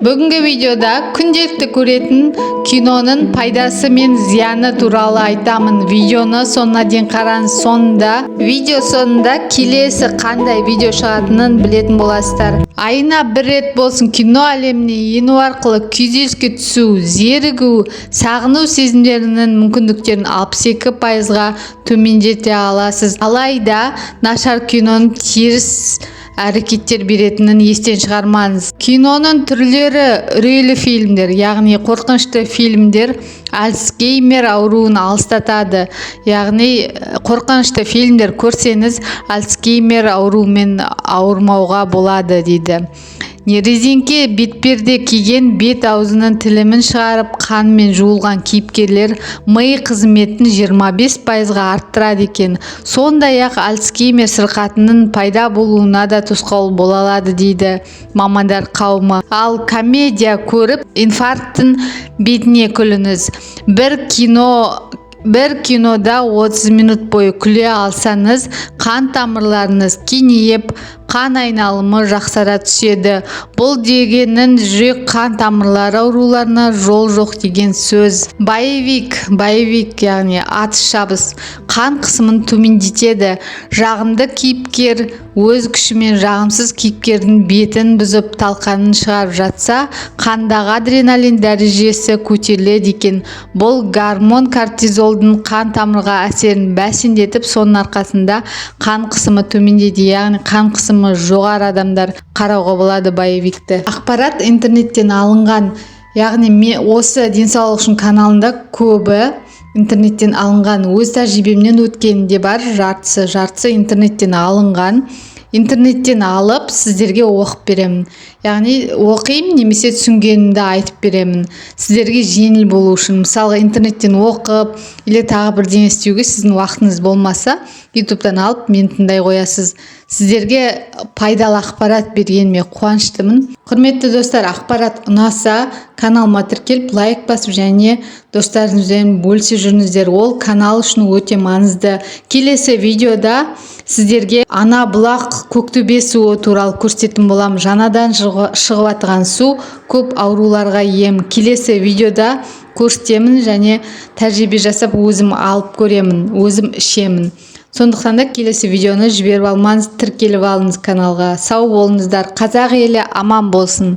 Бүгінгі видеода күнделікті көретін киноның пайдасы мен зияны туралы айтамын. Видеоны соңына дейін қараңыз. Соңында, видео соңында келесі қандай видео шығатынын білетін боласыздар. Айына бір рет болсын кино әлеміне ену арқылы күйзеліске түсу, зерігу, сағыну сезімдерінің мүмкіндіктерін 62%-ға төмендете аласыз. Алайда нашар киноның теріс әрекеттер беретінін естен шығармаңыз. Киноның түрлері: үрейлі фильмдер, яғни қорқынышты фильмдер Альцгеймер ауруын алыстатады, яғни қорқынышты фильмдер көрсеңіз, Альцгеймер ауруымен ауырмауға болады дейді. Резеңке бетперде киген, бет аузының тілімін шығарып, қанмен жуылған кейіпкерлер ми қызметін 25%-ға арттырады екен. Сондай-ақ Альцгеймер сырқатының пайда болуына да тосқауыл бола алады дейді мамандар қауымы. Ал комедия көріп, инфаркттің бетіне күліңіз. Бір кинода 30 минут бойы күле алсаңыз, қан тамырларыңыз кеңейіп, қан айналымы жақсара түседі. Бұл дегенің жүрек қан тамырлары ауруларына жол жоқ деген сөз. Боевик, боевик, яғни атыс шабыс қан қысымын төмендетеді. Жағымды кейіпкер өз күшімен жағымсыз кейіпкердің бетін бұзып, талқанын шығарып жатса, қандағы адреналин дәрежесі көтеріледі екен. Бұл гормон кортизолдың қан тамырға әсерін бәсеңдетіп, соның арқасында қан қысымы төмендейді, яғни қан қысымы жоғары адамдар қарауға болады боевикті. Ақпарат интернеттен алынған, яғни мен осы «Денсаулық үшін» каналында көбі интернеттен алынған, өз тәжірибемнен өткен де бар, жартысы, жартысы интернеттен алынған. Интернеттен алып, сіздерге оқып беремін, яғни оқимын немесе түсінгенімді айтып беремін сіздерге жеңіл болу үшін. Мысалға, интернеттен оқып или тағы бірдеңе істеуге сіздің уақытыңыз болмаса, Ютубтан алып, мені тыңдай қоясыз. Сіздерге пайдалы ақпарат бергеніме қуаныштымын. Құрметті достар, ақпарат ұнаса, каналыма тіркеліп, лайк басып және достарыңызбен бөлісе жүріңіздер. Ол канал үшін өте маңызды. Келесі видеода сіздерге Ана бұлақ, Көктөбе суы туралы көрсететін боламын. Жаңадан шығып жатқан су көп ауруларға ем. Келесі видеода көрсетемін және тәжірибе жасап, өзім алып көремін, өзім ішемін. Сондықтан да келесі видеоны жіберіп алмаңыз, тіркеліп алыңыз каналға. Сау болыңыздар, қазақ елі аман болсын!